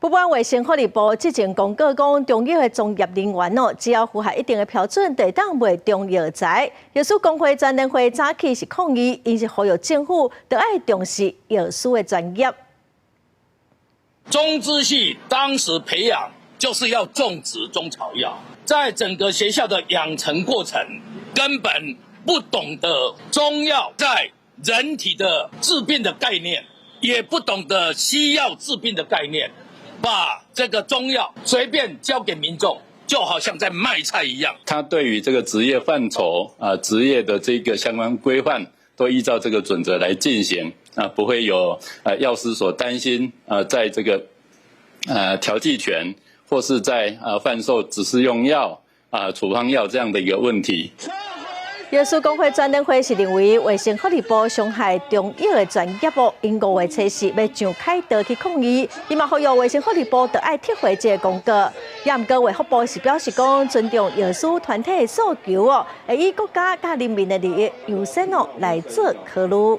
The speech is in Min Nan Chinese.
不過衛生福利部之前公告講，中藥的從業人員哦，只要符合一定的標準，就會當賣中藥材。藥師公會全聯會早起是抗議，𪜶是呼籲政府著愛重視藥師的專業。中資系當時培養就是要種植中草藥，在整個學校的養成過程，根本不懂得中藥在人體的治病的概念，也不懂得西藥治病的概念。把這個中藥隨便交給民眾，就好像在賣菜一樣。他對於這個職業範疇啊，職業的這個相關規範，都依照這個準則來進行啊，不會有啊藥師所擔心啊，在這個調劑權或是在啊販售指示用藥啊處方藥這樣的一個問題。藥師公會全聯會是認為衛生福利部傷害中藥的專業哦，𪜶五月初四欲上凱道去抗議，伊嘛呼籲衛生福利部著愛撤回這個公告。也毋過衛福部是表示講尊重藥師團體的訴求哦，會以國家佮人民的利益優先哦來做考慮。